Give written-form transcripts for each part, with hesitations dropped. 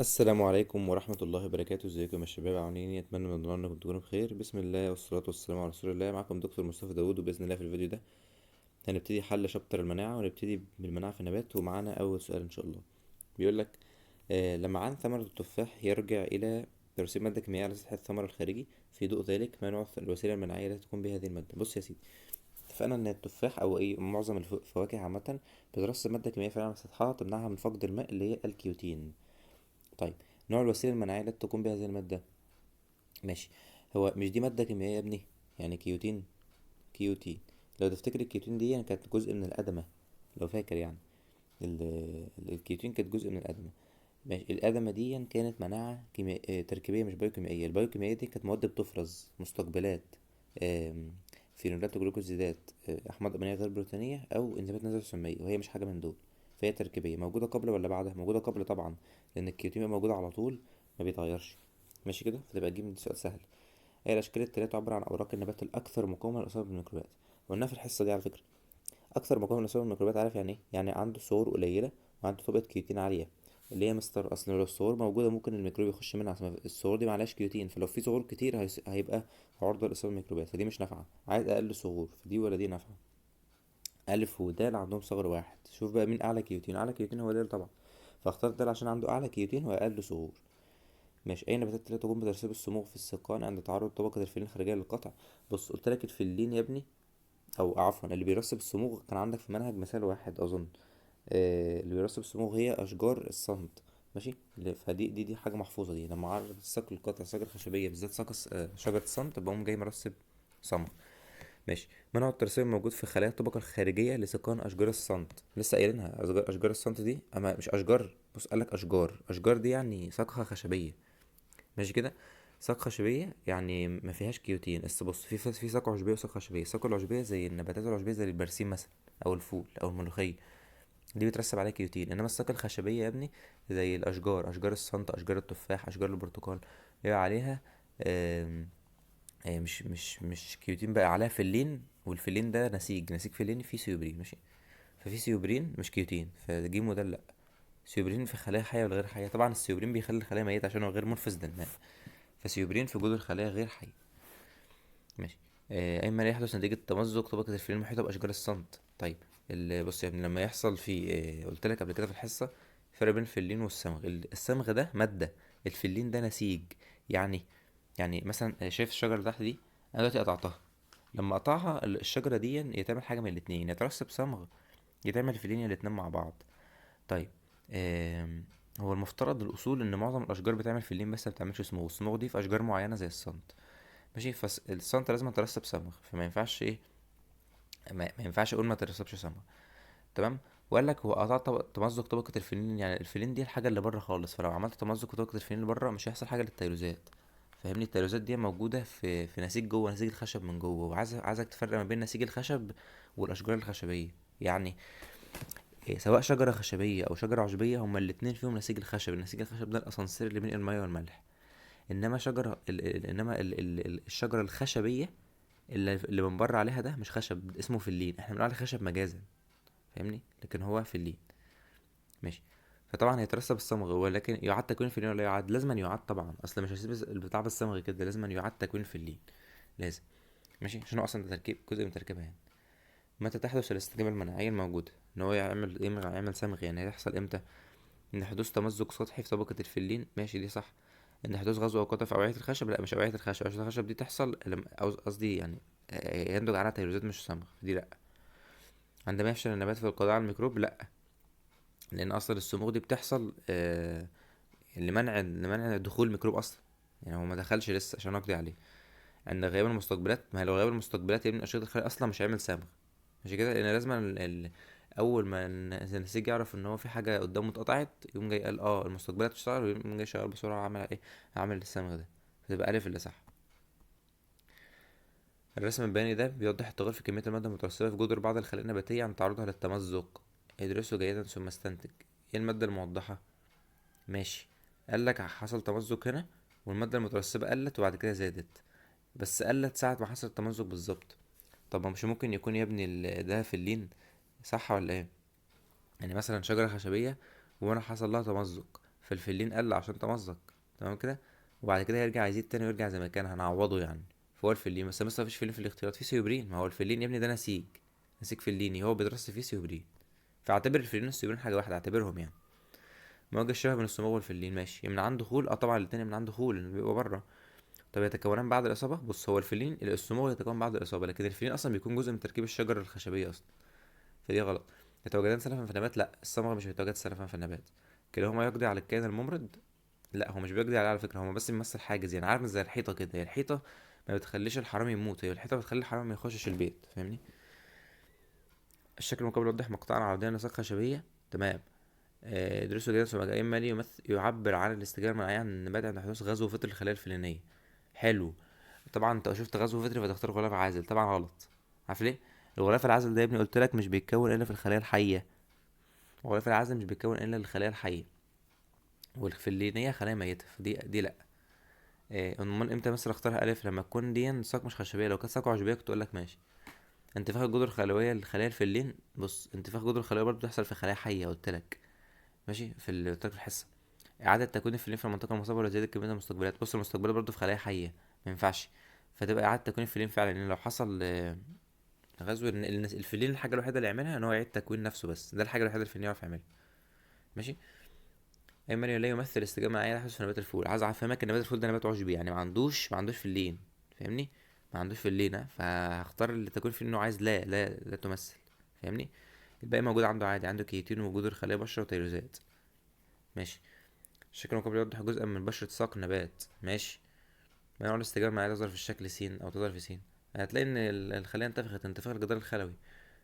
السلام عليكم ورحمة الله وبركاته. ازيكم يا شباب؟ عاملين ايه؟ اتمنى من الله انكم تكونوا بخير. بسم الله والصلاة والسلام على رسول الله. معكم دكتور مصطفى داوود، وبإذن الله في الفيديو ده هنبتدي حل chapter المناعة، ونبتدي بالمناعة في النبات. ومعانا أول سؤال إن شاء الله بيقول لك لمعان ثمرة التفاح يرجع إلى ترسيب مادة كيميائية على سطح الثمرة الخارجي، في ضوء ذلك ما نوع الوسيلة المناعية التي تقوم بها هذه المادة؟ بص يا سيدي، اتفقنا إن التفاح أو أي معظم الفواكه عامة بترسب مادة كيميائية فعلا على سطحها تمنعها من فقد الماء اللي هي الكيوتين. طيب نوع الوسيلة المناعية التي تقوم بها هذه المادة؟ ماشي، هو مش دي مادة كيميائية يا ابني؟ يعني كيوتين، كيوتين لو تفتكر الكيوتين دي يعني كانت جزء من الأدمة، لو فاكر يعني الكيوتين كانت جزء من الأدمة. ماشي، الأدمة دي كانت مناعة تركيبية مش بايوكيميائية. البايوكيميائية دي كانت مواد بتفرز مستقبلات، فينولات وجلوكوزيدات، أحماض أمينية غير بروتينية أو إنزيمات نزع السمية، وهي مش حاجة من دول، فهي تركيبية. موجودة قبل ولا بعدها؟ موجودة قبل طبعا، لأن الكيوتين بيبقى موجود على طول ما بيتغيرش. ماشي كده، فتبقى تجيب سؤال سهل. هي الأشكال التالية تعبر عن أوراق النبات الأكثر مقاومة للإصابة بالميكروبات. قلناها في الحصة دي على فكرة، أكثر مقاومة للإصابة بالميكروبات عارف يعني إيه؟ يعني عنده ثغور قليلة وعنده طبقة كيوتين عالية، اللي هي مستر أصل لو الثغور موجودة ممكن الميكروب يخش منها، عشان الثغور دي معلهاش كيوتين، فلو في ثغور كتير هيبقى عرضة لإصابة بالميكروبات، فدي مش نافعة. عايز أقل ثغور، فدي ولا دي نافعة؟ ألف ودال عندهم ثغر واحد، شوف بقى مين أعلى كيوتين. أعلى كيوتين هو دال طبعا، فاختار دال عشان عنده أعلى كيوتين وأقل ثغور. ماشي، أي نباتات لا تقوم بترسيب الصموغ في السقان عند تعرض طبقة الفلين الخارجية للقطع؟ بص قلت لك الفلين يا ابني، أو عفوا اللي بيرسب الصموغ كان عندك في منهج مثال واحد أظن. اللي بيرسب الصموغ هي أشجار الصمت. ماشي، فدي دي حاجة محفوظة، دي لما عرض الساق للقطع، الساق الخشبية بالذات ساق شجرة الصمت، بقوم جاي مرسب صمغ. ماشي، منع الترسيب موجود في خلايا الطبقة الخارجية لسقان أشجار الصمت، لسه قايلينها. أشجار الصمت دي أما مش أشجار، بص قالك أشجار، أشجار دي يعني ساقها خشبية. ماشي كده، ساق خشبية يعني ما فيهاش كيوتين. بس بص في ساق عشبية وساق خشبية. الساق العشبية زي النباتات العشبية زي البرسيم مثلا أو الفول أو الملوخية، دي بترسب عليها كيوتين. إنما الساق الخشبية يا ابني زي الأشجار، أشجار الصمت، أشجار التفاح، أشجار البرتقال، بيبقى عليها، مش كيوتين بقى، عليها فلين، والفلين ده نسيج فلين فيه سيوبرين. ماشي، ففي سيوبرين مش كيوتين، فجيم وده لأ. سيوبرين في خلايا حية ولا غير حية؟ طبعا السيوبرين بيخلي الخلايا ميتة عشان هو غير منفذ للماء، فسيوبرين في جذور الخلايا غير حية. ماشي، أما لا يحدث نتيجة تمزق طبقة الفلين المحيطة بأشجار الصمت. طيب بص يا ابني، لما يحصل في، قلت لك قبل كده في الحصة فرق بين الفلين والصمغ. الصمغ ده مادة، الفلين ده نسيج. يعني مثلا، شايف الشجرة اللي تحت دي؟ أنا دلوقتي قطعتها، لما أقطعها الشجرة دي يتعمل حاجة من الاتنين، يا ترسب صمغ يا تعمل فلين، يا الاتنين مع بعض. طيب، هو المفترض الأصول إن معظم الأشجار بتعمل فلين بس ما بتعملش صموغ. الصموغ دي في أشجار معينة زي الصمت. ماشي، فالصمت لازم ترسب صمغ، فما ينفعش إيه، ما ينفعش أقول ما ترسبش صمغ. تمام، وقال لك هو قطع تمزق طبقة الفلين، يعني الفلين دي الحاجة اللي بره خالص، فلو عملت تمزق في طبقة الفلين اللي بره مش هيحصل حاجة للتيروزات. فاهمني؟ التيروزات دي موجودة في نسيج جوه، نسيج الخشب من جوه. عايزك تفرق ما بين نسيج الخشب والأشجار الخشبية. يعني إيه، سواء شجرة خشبية أو شجرة عشبية هما الاتنين فيهم نسيج الخشب. النسيج الخشب ده الأسانسير اللي بين المية والملح. إنما شجرة ال-، ال-، إنما ال-، ال-، ال-، الشجرة الخشبية اللي من بره عليها ده مش خشب، اسمه فلين، احنا بنقول عليه خشب مجازا، فاهمني؟ لكن هو فلين. ماشي، فطبعا هيترسب الصمغ، ولكن يعاد تكوين فلين ولا يعاد؟ لازما يعاد طبعا، اصل مش هسيب البتاع بالصمغ كده، لازما يعاد تكوين فلين، لازم. ماشي، عشان هو اصلا ده تركيب، جزء من تركيبها يعني. متى تحدث الاستجابة المناعية الموجودة؟ ان هو يعمل ايه؟ يعمل صمغ. يعني هيحصل امتى؟ ان حدوث تمزق سطحي في طبقة الفلين، ماشي دي صح. ان حدوث غزو او قطع في اوعية الخشب، لا مش اوعية الخشب، اوعية الخشب دي تحصل لما، أو قصدي يعني، ينتج عنها تيروزات مش صمغ، دي لا. عندما يفشل النبات في القضاء على الميكروب، لا، لان اصلا الصموغ دي بتحصل، لمنع دخول الميكروب اصلا، يعني هو ما دخلش لسه عشان اقضي عليه. عند غياب المستقبلات، ما هي لو غياب المستقبلات يا ابني اشرطه الخلايا اصلا مش هيعمل صمغ. ماشي كده، لان لازم اول ما النسيج يعرف ان هو في حاجه قدامه اتقطعت، يقوم جاي قال المستقبلات تشتغل، ويقوم جاي شغال بسرعه، عمل ايه؟ عمل الصمغ ده. فتبقى الف اللي صح. الرسم البياني ده بيوضح التغير في كمية المادة المترسبة في جذور بعض الخلايا النباتية عن تعرضها للتمزق، ادرسه جيدا ثم استنتج. ايه المادة الموضحة؟ ماشي، قال لك حصل تمزق هنا والمادة المترسبة قلت وبعد كده زادت، بس قلت ساعة ما حصل التمزق بالظبط. طب ما مش ممكن يكون يا ابني ده فلين، صح ولا ايه؟ يعني مثلا شجرة خشبية وانا حصل لها تمزق، فالفلين قل عشان تمزق، تمام كده. وبعد كده هيرجع يزيد تاني ويرجع زي ما كان، هنعوضه يعني. فهو الفلين، بس مثلا مفيش فلين في الاختيارات، في سيوبرين. ما هو الفلين يا ابني ده نسيج، نسيج فليني هو بيترص فيه سيوبرين، فاعتبر الفلين والسيوبرين حاجة واحدة، اعتبرهم يعني. ما وجه الشبه بين الصماغ والفلين؟ ماشي، يمنع عنده دخول، طبعا الاتنين يمنع عنده دخول لانه بيبقى بره. طب يتكونان بعد الاصابة؟ بص، هو الفلين الصماغ يتكون بعد الاصابة، لكن الفلين اصلا بيكون جزء من تركيب الشجرة الخشبية اصلا، فدي غلط. يتواجدان سلفا في النبات؟ لا، الصمغ مش بيتواجد سلفا في النبات. كلاهما يقضي على الكائن الممرض؟ لا، هو مش بيقضي عليه على فكرة، هو بس بيمثل حاجز يعني، عارف زي الحيطة كده، هي الحيطة ما بتخليش الحرامي يموت، هي الحيطة بتخلي الحرامي ما يخشش البيت، فاهمني؟ الشكل المقابل يوضح مقطعا عرضيا لساق خشبيه، تمام. درسوا جدا ثم جاء مالي يمثل يعبر عن الاستجابة المناعية عن النبات عند حدوث غزو فطر الخلايا الفلينيه. حلو. طبعا انت شفت غزو فطري فتختار غلاف عازل، طبعا غلط. عارف ليه؟ الغلاف العازل ده يا ابني قلت لك مش بيتكون الا في الخلايا الحية، غلاف العازل مش بيتكون الا للخلايا الحية، والفلينيه خلايا ميته، فدي لا. امال امتى مثلا اختارها الف؟ لما تكون دي ساق مش خشبيه، لو كانت ساق عشبيه كنت اقول لك ماشي. انتفاخ الجذور الخلويه للخلايا الفلين، بص انتفاخ الجذور الخلويه برضه بتحصل في خلايا حيه قلت لك، ماشي، في قلت لك في الحصة. اعاده تكوين الفلين في المنطقة المصابة ولا زيادة كمية المستقبلات؟ بص المستقبلات برضه في خلايا حيه، ما ينفعش، فتبقى اعاده تكوين الفلين فعلا، لان لو حصل غزو الفلين الحاجة الوحيدة اللي يعملها ان هو يعيد تكوين نفسه بس، ده الحاجة الوحيدة اللي الفلين يعرف يعملها، ماشي. ايمن لا يمثل استجابة مناعية تحدث في نبات الفول. عايز افهمك ان نبات الفول ده نبات عشبي، يعني ما عندوش فلين، فاهمني؟ ما عندوش فلين، ها؟ فهختار اللي تكون فيه انه عايز لا لا لا تمثل، فاهمني؟ الباقي موجود عنده عادي، عنده كيتين وجذور خلايا بشره وتيروزات، ماشي. الشكل المقابل يوضح جزءا من بشره ساق نبات، ماشي. ما نوع الاستجابة المناعية تظهر في الشكل س او تظهر في س؟ هتلاقي ان الخلية انتفخت، انتفاخ الجدار الخلوي.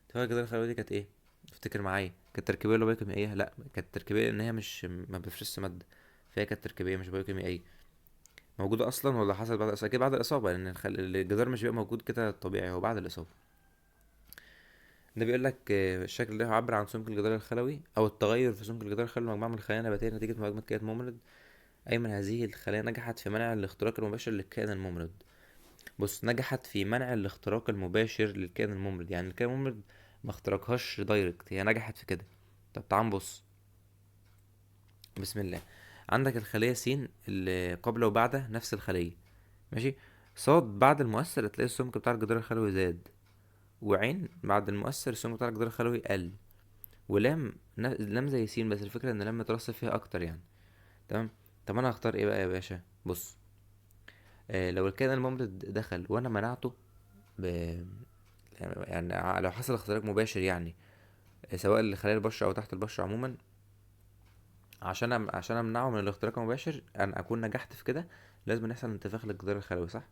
انتفاخ الجدار الخلوي دي كانت ايه؟ افتكر معايا، كانت تركيبيه ولا بايوكيميائيه؟ لا، كانت تركيبيه ان هي مش ما بتفرزش مادة، فهي كانت تركيبيه مش بايوكيميائيه. موجودة اصلا ولا حصلت بعد الاصابة؟ اكيد بعد الاصابة، لان الجدار مش بيبقى موجود كده طبيعي، هو بعد الاصابة. ده بيقول لك، الشكل ده يعبر عن سمك الجدار الخلوي او التغير في سمك الجدار الخلوي مجموعة من الخلايا النباتية نتيجة مهاجمه كائن ممرض. اي من هذه الخلايا نجحت في منع الاختراق المباشر للكائن الممرض؟ بص، نجحت في منع الاختراق المباشر للكائن الممرض، يعني الكائن الممرض ما اخترقهاش direct، هي نجحت في كده. طب تعال نبص، بسم الله. عندك الخلية س اللي قبل وبعد نفس الخلية، ماشي. صاد بعد المؤثر هتلاقي السمك بتاع الجدار الخلوي زاد، وعين بعد المؤثر السمك بتاع الجدار الخلوي قل، ولام لام زي س، بس الفكرة ان لام مترسب فيها اكتر يعني، تمام. طب انا هختار ايه بقى يا باشا؟ بص، لو الكائن الممرض دخل وانا منعته ب يعني لو حصل اختراق مباشر يعني، سواء لخلايا البشرة او تحت البشرة عموما، عشان امنعه من الاختراق المباشر، انا اكون نجحت في كده، لازم يحصل انتفاخ للجدار الخلوي، صح؟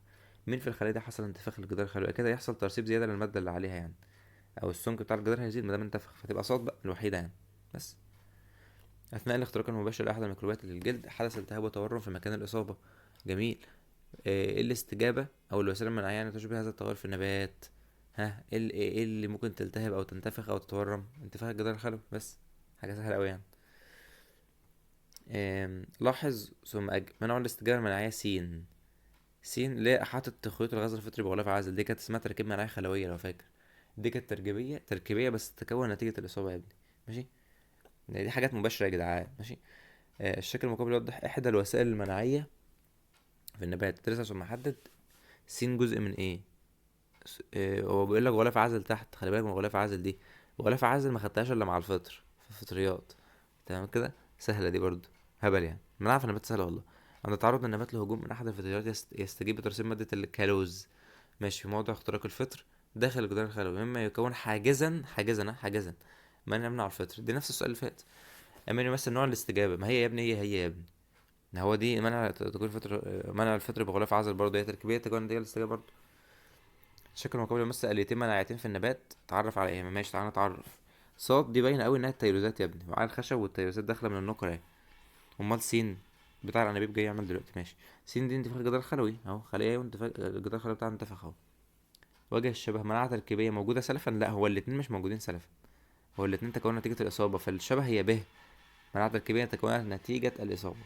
مين في الخلية دي حصل انتفاخ للجدار الخلوي؟ كده يحصل ترسيب زيادة للمادة اللي عليها يعني، او السمك بتاع الجدار هيزيد ما دام انتفخ، فتبقى صاد بقى الوحيدة يعني. بس اثناء الاختراق المباشر لاحد الميكروبات للجلد حدث التهاب وتورم في مكان الاصابة. جميل. ايه الاستجابة او الوسيلة المناعية يعني تشبه هذا التغير في النبات؟ ها، ايه اللي ممكن تلتهب او تنتفخ او تتورم؟ انتفاخ الجدار الخلوي بس، حاجة سهلة قوي يعني. لاحظ ثم اجب. ما نوع الاستجابة المناعية س؟ س ليه احاطة خيوط الغاز الفطري بغلاف عازل؟ دي كانت اسمها تركيب مناعية خلويه لو فاكر، دي كانت تركيبيه بس تتكون نتيجة الاصابة يا ابني، ماشي. دي حاجات مباشرة يا جدعان، ماشي. الشكل المقابل يوضح احدى الوسائل المناعية في النبات. تدرس ثم حدد س جزء من ايه؟ هو بيقول لك غلاف عازل تحت، خلي بالك من غلاف عازل دي، غلاف عازل ما خدتهاش الا مع الفطر في الفطريات، تمام كده. سهلة دي برضو، هبل يعني، ما عارف النبات سهلة والله. عند تعرض النبات لهجوم من احد الفطريات يستجيب بترسيب مادة الكالوز، ماشي، في موضع اختراق الفطر داخل الجدار الخلوي، مما يكون حاجزا، حاجزا، حاجزا ما يمنع الفطر. دي نفس السؤال اللي فات. اما يمثل نوع الاستجابة، ما هي يا ابني، هي يا ابني، ما هو دي منع تكون الفطر، منع الفطر بغلاف عازل برضه، هي تركيبيه تكون دي الاستجابة برضه. شكل مقابل يمثل آليتين مناعيتين في النبات، تعرف على ايه؟ ماشي، تعالى نتعرف. صاد دي باينة قوي انها التيروزات يا ابني، وعلى الخشب والتيروزات داخله من النقره اهي. امال سين بتاع الانابيب جاي يعمل دلوقتي، ماشي. سين دي انتفاخ الجدار الخلوي اهو، خليه وانتفاخ الجدار الخلوي بتاع انتفخ اهو. وجه الشبه مناعة تركيبيه موجودة سلفا؟ لا، هو الاتنين مش موجودين سلفا، هو الاتنين تكونوا نتيجة الاصابة، فالشبه هي ب مناعة تركيبيه تكونت نتيجة الاصابة.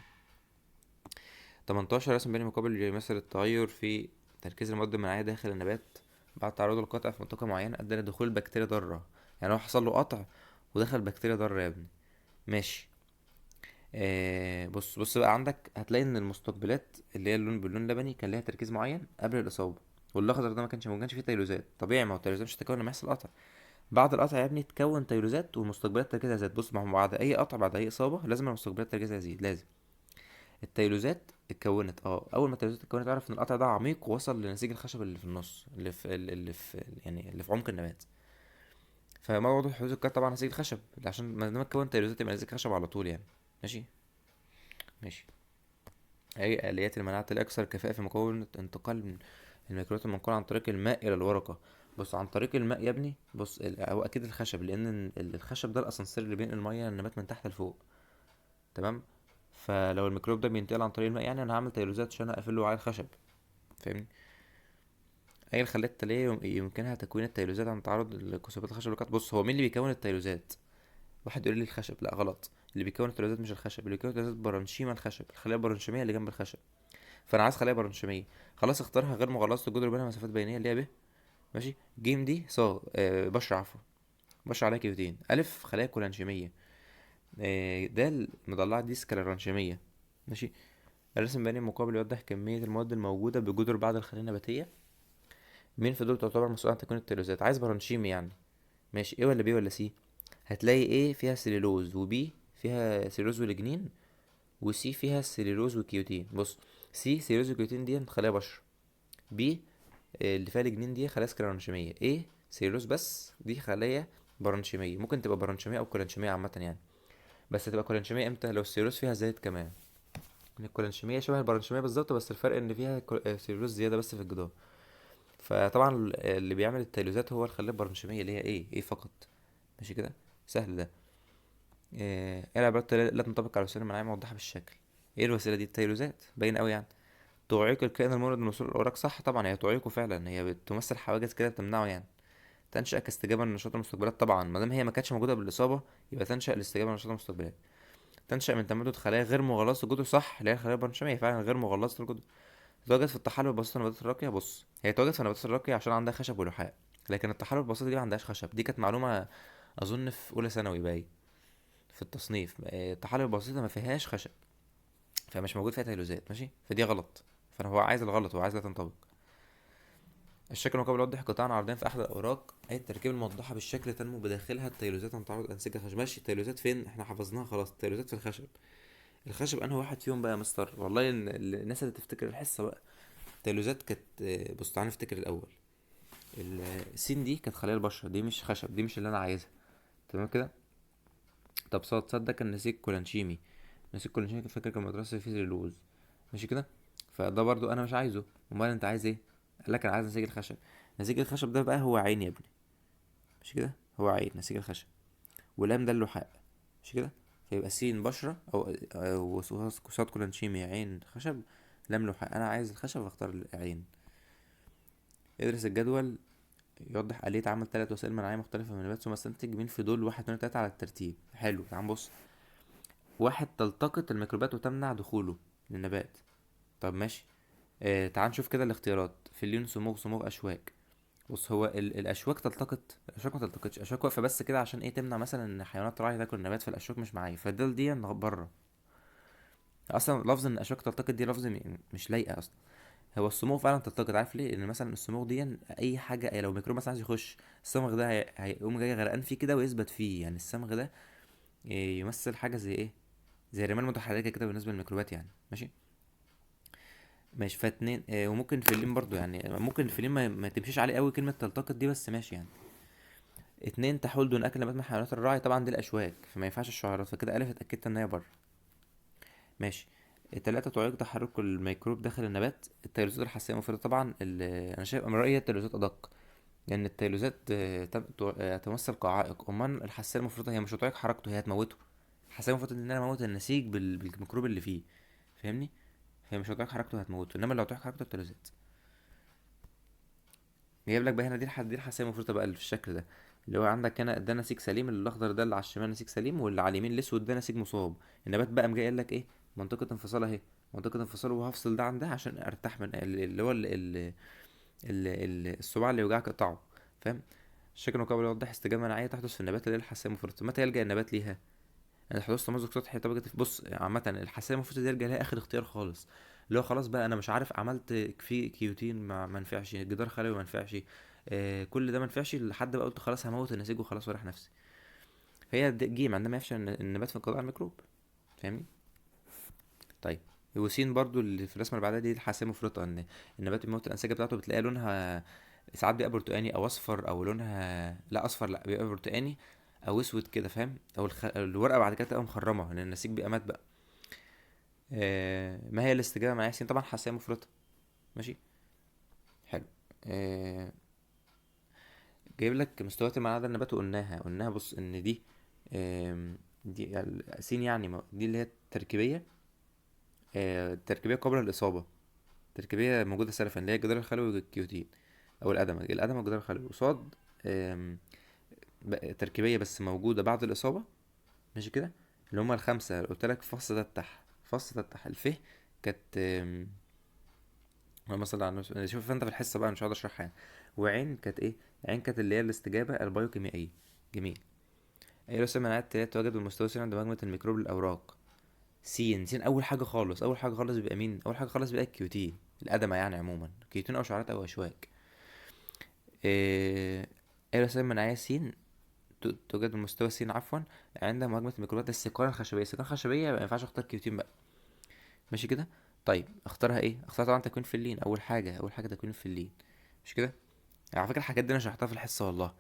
18 رسم بيني مقابل يمثل التغير في تركيز المواد المناعية داخل النبات بعد تعرضه للقطع في منطقة معينة أدى لدخول بكتيريا ضارة. يعني هو حصل له قطع ودخل بكتيريا ضارة يا ابني، ماشي. بص بص بقى، عندك هتلاقي ان المستقبلات اللي هي اللون باللون اللبني كان ليها تركيز معين قبل الاصابه، والاخضر ده ما كانش فيه تيلوزات طبيعي، ما هو التيلوزات مش هتتكون لما يحصل قطع. بعد القطع يا ابني تكون تيلوزات والمستقبلات تركيزها زاد. بص، ما هو بعد اي قطع بعد اي اصابه لازم المستقبلات تركيزها يزيد، لازم. التيلوزات اتكونت، اول ما التيلوزات اتكونت اعرف ان القطع ده عميق ووصل لنسيج الخشب اللي في النص، اللي في يعني اللي في عمق النبات. فما موضوع حدوث القطع طبعا نسيج الخشب، عشان ما دام اتكون تيلوزات يبقى نسيج خشب على طول يعني. ماشي ماشي. اي اليات المناعة الاكثر كفاءة في مقاومة انتقال الميكروبات المنقولة عن طريق الماء الى الورقه؟ بص، عن طريق الماء يا ابني، بص هو اكيد الخشب، لان الخشب ده الاسانسير اللي بينقل المية للنبات من تحت لفوق، تمام. فلو الميكروب ده بينتقل عن طريق الماء يعني انا هعمل تيلوزات عشان اقفل له وعاء الخشب، فاهمني. اي الخلايا التالية يمكنها تكوين التيلوزات عن تعرض لكثبات الخشب للقطع؟ بص، هو مين اللي بيكون التيلوزات؟ واحد يقول لي الخشب، لا غلط، اللي بيكون التيلوزات مش الخشب، اللي بيكون التيلوزات برانشيما الخشب، الخلايا البرانشيميه اللي جنب الخشب. فانا عايز خلايا برانشيميه، خلاص اختارها غير مغلظة الجدر بينها مسافات بينيه اللي هي ب. ماشي. جيم دي صا بشر، عفوا، بشر عليها كيوتين. الف خلايا كولانشيميه، د المضلعه دي سكلرانشيميه. ماشي. الرسم البياني المقابل يوضح كمية المواد الموجودة بجذور بعض الخلايا النباتية. مين في دول تعتبر مسؤولة عن تكوين التيلوزات؟ عايز برانشيمي يعني. ماشي، A ولا B ولا C؟ هتلاقي A فيها سليلوز، و B فيها سليلوز ولجنين، و C فيها سليلوز وكيوتين. بص، C سليلوز وكيوتين دي خلايا بشر، B اللي فيها لجنين دي خلايا سكلرانشيمية، A سليلوز بس دي خلايا برانشيمية. ممكن تبقى برانشيمية أو كولانشيمية عامة يعني، بس تبقى كولانشيمية امتى؟ لو السليلوز فيها زايد كمان. الكولانشيمية شبه البرانشيمية بالظبط، بس الفرق ان فيها سليلوز زيادة بس في الجدار. فطبعا اللي بيعمل التيلوزات هو الخلايا البرانشيمية اللي هي ايه، ايه فقط. ماشي كده، سهل ده. ايه العبارات لا تنطبق على الوسيلة المناعية موضحة بالشكل؟ ايه الوسيلة دي؟ التيلوزات، باين قوي يعني. تعيق الكائن الممرض من وصول الأوراق، صح طبعا، هي تعيقه فعلا، هي بتمثل حواجز كده بتمنعه يعني. تنشأ كاستجابة لنشاط المستقبلات، طبعا ما دام هي ما كانتش موجودة بالإصابة يبقى تنشأ الاستجابة لنشاط المستقبلات. تنشأ من تمدد خلايا غير مغلظة الجدر، صح، اللي هي الخلايا البرانشيمية فعلا غير مغلظة الجدر. تتواجد في الطحالب البسيطة النباتات الراقية. بص، هي تتواجد في النباتات الراقية عشان عندها خشب ولحاء، لكن الطحالب البسيطة دي ما عندهاش خشب. دي كانت معلومة أظن في أولى ثانوي باين في التصنيف. الطحالب البسيطة ما فيهاش خشب، فمش موجود فيها تيلوزات. ماشي، فدي غلط، فأنا هو عايز الغلط، هو عايز لا تنطبق. الشكل المقابل يوضح قطعا عرضيا في أحد الأوراق، أي التركيب الموضحة بالشكل تنمو بداخلها التيلوزات عن تعرض أنسجة خشب. ماشي، التيلوزات فين؟ احنا حفظناها خلاص، التيلوزات في الخشب. الخشب أنهي واحد فيهم بقى يا مستر؟ والله الناس اللي تفتكر الحصة بقى. التيلوزات كانت، بص تعالى نفتكر الأول. السين دي كانت خلايا البشرة، دي مش خشب، دي مش اللي أنا عايزها، تمام كده. طب صاد، صاد ده كان نسيج كولانشيمي، نسيج كولانشيمي كان فاكر كان مدرسة فيه سليلوز، ماشي كده. فده برضو انا مش عايزه. امال انت عايز ايه؟ قال لك انا عايز نسيج الخشب. نسيج الخشب ده بقى هو عين يا ابني، ماشي كده، هو عين نسيج الخشب، ولام ده اللحاء، ماشي كده. فيبقى سين بشرة او صاد كولانشيمي، عين خشب، لام لحاء. انا عايز الخشب، اختار العين. ادرس الجدول يوضح آلية عمل 3 وسائل مناعية مختلفة من النبات، ثم استنتج مين في دول 1 2 3 على الترتيب. حلو، تعال نبص. 1 تلتقط الميكروبات وتمنع دخوله للنبات. طب ماشي، تعال نشوف كده الاختيارات. فلين، صموغ، صموغ، أشواك. بص، هو الأشواك تلتقط؟ الأشواك ما تلتقطش، الأشواك واقفة بس كده عشان إيه؟ تمنع مثلا إن حيوانات راعي تاكل النبات، فالأشواك مش معايا، فدول دي بره. أصلا لفظ إن الأشواك تلتقط دي لفظ مش لايقة أصلا. هو الصموغ فعلا تلتقط، عارف ليه؟ لأن مثلا الصموغ دي أي حاجة، أي لو ميكروب مثلا عايز يخش الصمغ ده هيقوم جاي غرقان فيه كده ويثبت فيه. يعني الصمغ ده يمثل حاجة زي إيه؟ زي الرمال المتحركة كده بالنسبة للميكروبات يعني. ماشي ماشي. فاتنين، وممكن فيلين برضو يعني، ممكن فيلين ما تمشيش عليه قوي كلمة تلتقط دي، بس ماشي يعني. 2 تحول دون أكل نبات من حيوانات الراعي، طبعا دي الأشواك فما ينفعش الشعيرات، فكده ألف اتأكدت إن هي بره. ماشي. 3 تعيق تحرك الميكروب داخل النبات، التيلوزات الحساسية المفروض طبعا أنا شايف من رأيي التيلوزات أدق، لأن التيلوزات، تمثل كعائق، أمال الحساسية المفروض هي مش هتعيق حركته، هي هتموته. الحساسية المفروض إن أنا أموت النسيج بالميكروب اللي فيه، فاهمني؟ هي مش هتعيق حركته، هتموته، إنما لو هتعيق حركته التيلوزات. جايب لك بقى هنا دي الحساسية المفروض بقى اللي في الشكل ده، اللي هو عندك هنا ده نسيج سليم، الأخضر ده اللي على الشمال نسيج سليم، واللي على اليمين الأسود ده نسيج مصاب. النبات بقى جاي قال لك إيه؟ منطقة انفصال أهي، منطقة انفصال، وهفصل ده عن ده عشان أرتاح من اللي هو الصباع اللي يوجعك اقطعه، فاهم؟ الشكل المقابل يوضح استجابة مناعية تحدث في النبات اللي هي الحساسية المفرطة. متى يلجأ النبات ليها؟ يعني حدوث تمزق سطحي طبقة. بص عامة الحساسية المفروض دي يرجع لها آخر اختيار خالص، اللي هو خلاص بقى أنا مش عارف، عملت في cutin ما نفعش، جدار خلوي ما نفعش، كل ده ما نفعش، لحد بقى قلت خلاص هموت النسيج وخلاص وراح نفسي. هي جيم عندما يفشل النبات في انقضاء على الميكروب، فاهمني؟ طيب وسين برضو اللي في الرسمة اللي بعدها دي الحساسية مفرطة، ان النبات بيموت الانسجة بتاعته، بتلاقي لونها ساعات بيبقى برتقاني او اصفر، او لونها لا اصفر، لا بيبقى برتقاني او اسود كده، فاهم؟ او الورقة بعد كده تبقى مخرمة لان النسيج بيبقى مات بقى. ما هي الاستجابة مع ياسين؟ طبعا حساسية مفرطة. ماشي حلو. جايب لك مستويات المناعة ده النبات، وقلناها، قلناها بص ان دي، دي سين يعني دي اللي هي التركيبيه، التركيبيه قبل الاصابة، تركيبيه موجودة سلفا اللي هي الجدار الخلوي والكيوتين، او الادمة، الادمة والجدار الخلوي قصاد، تركيبيه بس موجودة بعد الاصابة. ماشي كده، اللي هما الخمسة اللي قلت لك، فص تتح، فص تتح الف كانت، اللهم صل على النبي، شوف انت في الحصة بقى مش هقعد اشرحها يعني. وعين كانت ايه؟ عين كانت اللي هي الاستجابة البيوكيميائيه. جميل. اي رسم مناعة التالية تواجد بالمستوى السين عند مهاجمه الميكروب للاوراق؟ سين، سين اول حاجة خالص، اول حاجة خالص بيبقى مين؟ اول حاجة خالص بيبقى ال cutin، الادمة يعني عموما، cutin او شعرات او اشواك. اي رسائل مناعية سين توجد بالمستوى سين عفوا عند مهاجمه الميكروبات السيقان الخشبية. السيقان الخشبية ما ينفعش اختار cutin بقى. ماشي كده. طيب اختارها ايه؟ اختار طبعا تكوين فلين، اول حاجة، اول حاجة تكوين فلين. مش كده؟ على فكرة الحاجات دي انا شرحتها في الحصة والله،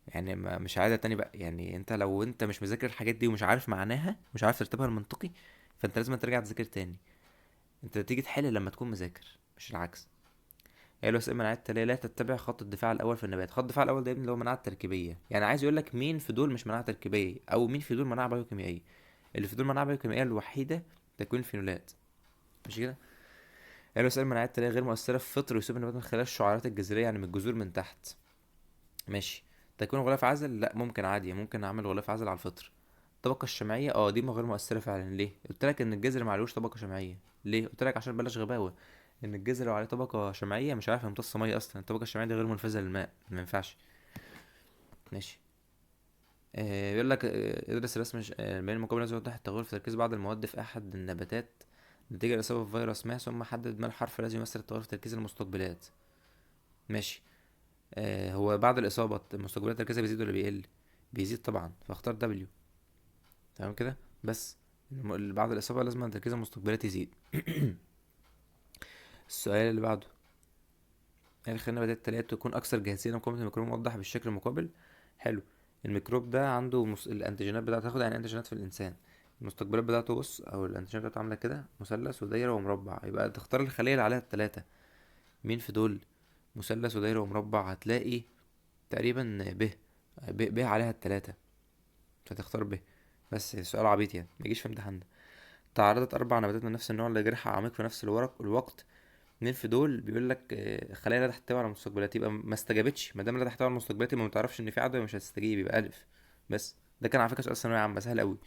يعني مش عايزه تاني بقى، يعني انت لو انت مش مذاكر الحاجات دي ومش عارف معناها، مش عارف ترتيبها المنطقي، فانت لازم ترجع تذاكر تاني. انت تيجي تحل لما تكون مذاكر، مش العكس. هي الوسائل المناعية التالية لا تتبع خط الدفاع الاول في النبات. خط الدفاع الاول ده يا ابني اللي هو مناعة تركيبيه، يعني عايز يقول لك مين في دول مش مناعة تركيبيه، او مين في دول مناعة بيوكيميائيه. اللي في دول مناعة بيوكيميائيه الوحيدة تكوين الفينولات. ماشي كده. هي الوسائل المناعية التالية غير مؤثرة في فطر يصيب النبات من خلال الشعيرات الجذرية، يعني من الجذور من تحت. ماشي. تكوين غلاف عازل، لا ممكن عادي، ممكن اعمل غلاف عازل على الفطر. الطبقة الشمعية، دي غير مؤثرة فعلا. ليه؟ قلت لك ان الجذر معلوش طبقة شمعية. ليه؟ قلت لك عشان بلاش غباوة، ان الجذر لو عليه طبقة شمعية مش عارف يمتص مية اصلا، الطبقة الشمعية دي غير منفذة للماء، ما ينفعش. ماشي. بيقول لك، ادرس رسم بين المقابل الذي يوضح التغير في تركيز بعض المواد في احد النباتات نتيجة لإصابة بفيروس ما، ثم حدد ما الحرف الذي يمثل التغير في تركيز المستقبلات. ماشي. هو بعد الإصابة المستقبلات تركيزها بيزيد ولا بيقل؟ بيزيد طبعا، فاختار W. تمام كده. بس بعد الإصابة لازم تركيز المستقبلات يزيد. السؤال اللي بعده، هل الخلايا النباتية التالية تكون أكثر جاهزية لمقاومة الميكروب الموضح بالشكل المقابل؟ حلو. الميكروب ده عنده الأنتيجينات بتاعته، تاخد يعني أنتيجينات في الإنسان، المستقبلات بتاعته بص، أو الأنتيجينات بتاعته عاملة كده مثلث ودايرة ومربع، يبقى تختار الخلية اللي عليها التلاتة. مين في دول؟ مثلث ودايرة ومربع، هتلاقي تقريبا ب، ب، ب عليها التلاتة، فتختار ب. بس سؤال عبيط يعني، ما يجيش في امتحان ده. تعرضت 4 نباتات من نفس النوع لجرح عميق في نفس الوقت، مين في دول؟ بيقول لك، خلايا لا تحتوي على مستقبلات، يبقى ما استجابتش، ما دام لا تحتوي على مستقبلات يبقى ما تعرفش ان في عدوى، مش هتستجيب، يبقى الف. بس ده كان على فكرة سؤال ثانوية عامة سهل قوي.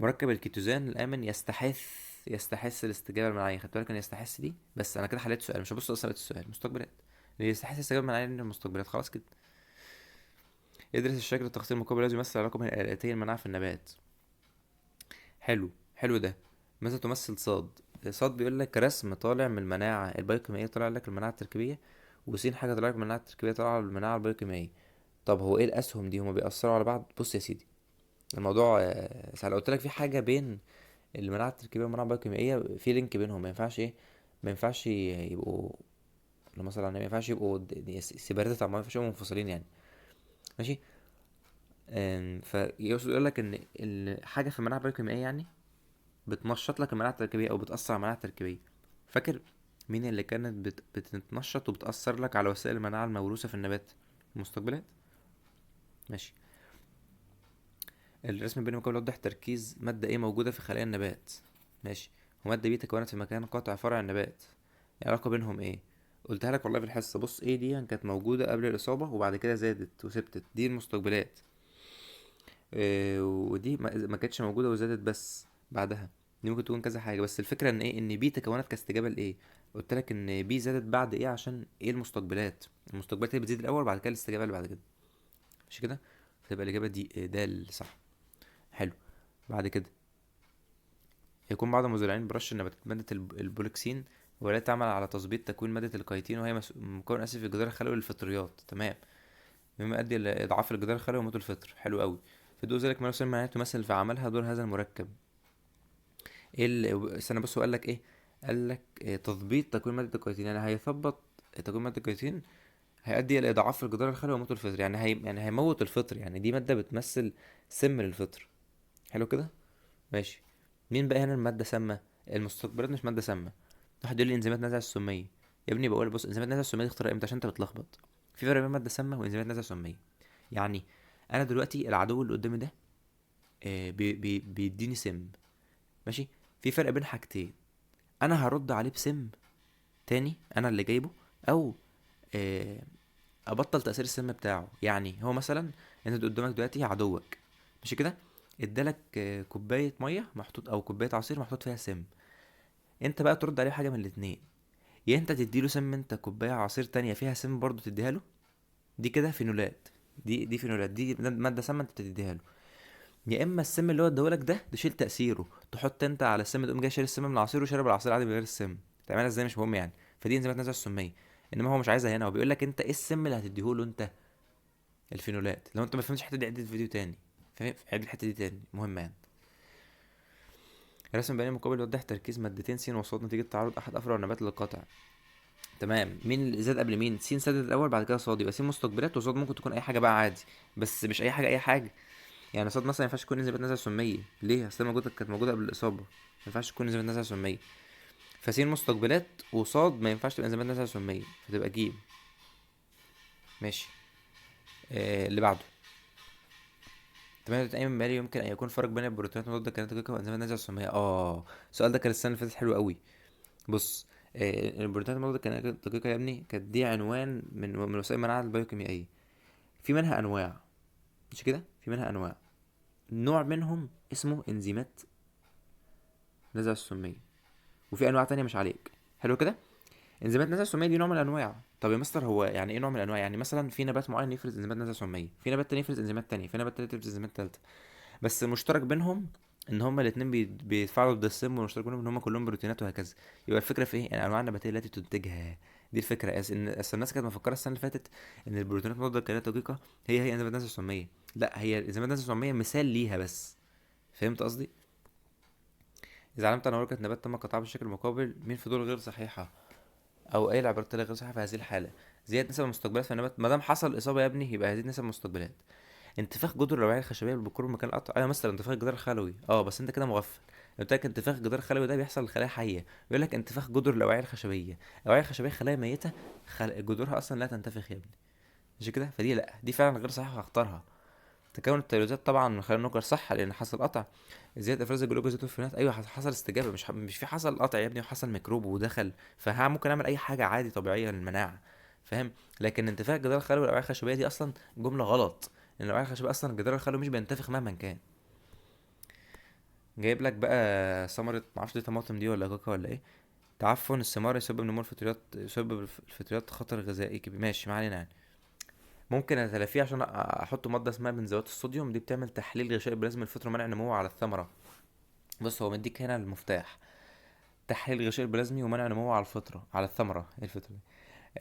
مركب الكيتوزان الامن يستحث الاستجابة المناعية، خدت بالك ان يستحث دي؟ بس انا كده حليت سؤال، مش هبص اصلا بقيت السؤال. مستقبلات اللي يستحث الاستجابة المناعية للمستقبلات، خلاص كده. ادرس الشكل التخطيط المقابل الذي يمثل علاقة بين الآلتين المناعة في النبات. حلو، حلو ده. ماذا تمثل صاد؟ صاد بيقول لك رسم طالع من المناعة البيوكيميائية، طالع لك المناعة التركيبية، وسين حاجة طالع لك من المناعة التركيبية، طالع من المناعة البيوكيميائية. طب هو ايه الأسهم دي؟ هما بيأثروا على بعض؟ بص يا سيدي الموضوع، سهل. قلت لك في حاجة بين المناعة التركيبية والمناعة البيوكيميائية، في لينك بينهم، ما ينفعش ايه، ما ينفعش يبقوا، اللهم صل على النبي، ما ينفعش يبقوا سيباريتد، ما ينفعش يبقوا منفصلين يعني. ماشي. فيقصد يقول لك ان حاجة في المناعة البيوكيميائية يعني بتنشط لك المناعة التركيبية او بتأثر على المناعة التركيبية. فاكر مين اللي كانت بتتنشط وبتأثر لك على وسائل المناعة الموروثة في النبات؟ المستقبلات. ماشي. الرسم البيني مقابل يوضح تركيز مادة ايه موجودة في خلايا النبات. ماشي. ومادة بي تكونت في مكان قطع فرع النبات، العلاقة بينهم ايه؟ قلتها لك والله في الحصة. بص ايه دي كانت موجودة قبل الإصابة وبعد كده زادت وثبتت، دي المستقبلات. ودي ما كانتش موجودة وزادت بس بعدها، دي ممكن تكون كذا حاجة، بس الفكرة ان ايه، ان بي تكونت كاستجابة لايه؟ قلت لك ان بي زادت بعد ايه عشان ايه؟ المستقبلات. المستقبلات هي بتزيد الاول وبعد كده الاستجابة اللي بعد كده، مش كده؟ فتبقى الإجابة دي ده صح. حلو. بعد كده يكون بعض المزارعين برش النباتات مادة البوليكسين، ولا تعمل على تثبيط تكوين مادة الكيتين، وهي مكون أساسي في الجدار الخلوي للفطريات. تمام. مما يؤدي إلى إضعاف الجدار الخلوي وموت الفطر. حلو قوي. في ضوء ذلك ما يسمى معناه تمثل في عملها دور هذا المركب. ايه استنى بص، هو قال لك ايه؟ قال لك إيه؟ تثبيط تكوين مادة الكيتين، يعني هيثبط تكوين مادة الكيتين، هيؤدي إلى إضعاف الجدار الخلوي وموت الفطر، يعني يعني هيموت الفطر، يعني دي مادة بتمثل سم للفطر. حلو كده، ماشي. مين بقى هنا المادة سامة؟ المستقبلات مش مادة سامة. واحد يقول لي انزيمات نزع السمية، يا ابني بقول بص، انزيمات نزع السمية دي اخترع امتى؟ عشان انت بتلخبط. في فرق بين مادة سامة وانزيمات نزع سمية. يعني انا دلوقتي العدو اللي قدامي ده، بي بي بيديني سم، ماشي. في فرق بين حاجتين، انا هرد عليه بسم تاني انا اللي جايبه، او ابطل تاثير السم بتاعه. يعني هو مثلا انت قدامك دلوقتي عدوك، ماشي كده، ادالك كوباية مية محطوط او كوباية عصير محطوط فيها سم، انت بقى ترد عليه حاجة من الاتنين، يا انت تديله سم، انت كوباية عصير تانية فيها سم برضو تديها له، دي كده فينولات، دي فينولات، دي مادة سامة انت بتديها له. يا اما السم اللي هو اداهولك ده تشيل تاثيره، تحط انت على السم، تقوم جاي شاري السم من العصير وشارب العصير عادي من غير السم. تعملها ازاي مش مهم يعني. فدي انزيمات نزع السميه، انما هو مش عايزها هنا، هو بيقول لك انت ايه السم اللي هتديهوله انت؟ الفينولات. لو انت ما فهمتش الحتة دي عيد الفيديو تاني، فاهم؟ عيد الحتة دي تاني، مهمة يعني. رسم بياني مقابل يوضح تركيز مادتين س وصاد نتيجة تعرض احد افرع النبات للقطع. تمام. مين اللي زاد قبل مين؟ س زادت الاول بعد كده صاد، يبقى س مستقبلات وصاد ممكن تكون اي حاجة بقى عادي، بس مش اي حاجة اي حاجة. يعني صاد مثلا ما ينفعش تكون انزيمات نزع سميه، ليه؟ اصل موجودة، كانت موجودة قبل الاصابة، ما ينفعش تكون انزيمات نزع سميه. فسين مستقبلات وصاد ما ينفعش تبقى انزيمات نزع سميه، فتبقى جيم. ماشي. اللي بعده تمام. أي من يمكن أن يكون فرق بين البروتينات المضادة للكائنات الدقيقة وأنزيمات النزع السمية. السؤال ده كان السنة اللي فاتت حلو قوي. بص، البروتينات المضادة للكائنات الدقيقة يا ابني كانت دي عنوان من وسائل المناعة البيوكيميائية. في منها أنواع، مش كده؟ في منها أنواع، نوع منهم اسمه إنزيمات نزع السمية، وفي أنواع تانية مش عليك. حلو كده؟ انزيمات نزع السمية دي نوع من الأنواع. طب يا مستر هو يعني إيه نوع من الأنواع؟ يعني مثلا في نبات معين يفرز انزيمات نزع سمية، في نبات تاني يفرز انزيمات تانية، في نبات تالت يفرز انزيمات تالتة، بس المشترك بينهم ان هما الاتنين بيتفاعلوا ضد السم، والمشترك بينهم ان هما كلهم بروتينات وهكذا. يبقى الفكرة في ايه؟ يعني الانواع النباتية التي تنتجها، دي الفكرة. ان اصل الناس كانت مفكرة السنة اللي فاتت ان البروتينات المضادة للكائنات الدقيقة هي انزيمات نزع السميه، لا، هي انزيمات نزع السميه مثال ليها بس. فهمت قصدي؟ اذا علمت ان ورقة نبات تم قطعها بالشكل المقابل، مين في دول غير صحيحه او اي العبارات الغير صحيحه في هذه الحالة؟ زيادة نسب المستقبلات في النبات، ما دام حصل اصابه يا ابني يبقى هزيد نسب المستقبلات. انتفاخ جدر الاوعية الخشبية بالقرب من مكان القطع، ايوه مثلا انتفاخ الجدار الخلوي، بس انت كده مغفل. قلت لك انتفاخ الجدار الخلوي ده بيحصل لخلايا حيه، بيقول لك انتفاخ جدر الاوعية الخشبية، الاوعية الخشبية خلايا ميته، جذورها اصلا لا تنتفخ يا ابني، مش كده؟ فدي لا، دي فعلا غير صحيحه هختارها. تكون التلوزات طبعا من خلال النقر صح لان حصل قطع. زيادة افراز الجلوكوز والفينولات، ايوه حصل استجابة، مش في حصل قطع يا ابني وحصل ميكروب ودخل، فها ممكن اعمل اي حاجة عادي طبيعية للمناعه، فاهم؟ لكن انتفاخ الجدار الخلوي والاوعية الخشبية دي اصلا جملة غلط، لان الاوعية الخشبية اصلا الجدار الخلوي مش بينتفخ مهما كان. جايب لك بقى ثمره، معرفش دي طماطم دي ولا كوكا ولا ايه. تعفن الثمار يسبب نمو الفطريات، يسبب الفطريات خطر غذائي كبير، ماشي ما علينا يعني. ممكن اتلافيه عشان احط مادة اسمها بنزوات الصوديوم، دي بتعمل تحليل غشاء بلازما الفطر ومنع نموه على الثمرة. بص هو مديك هنا المفتاح، تحليل غشاء البلازمي ومنع نموه على الفطرة، على الثمرة. ايه الفطرة دي؟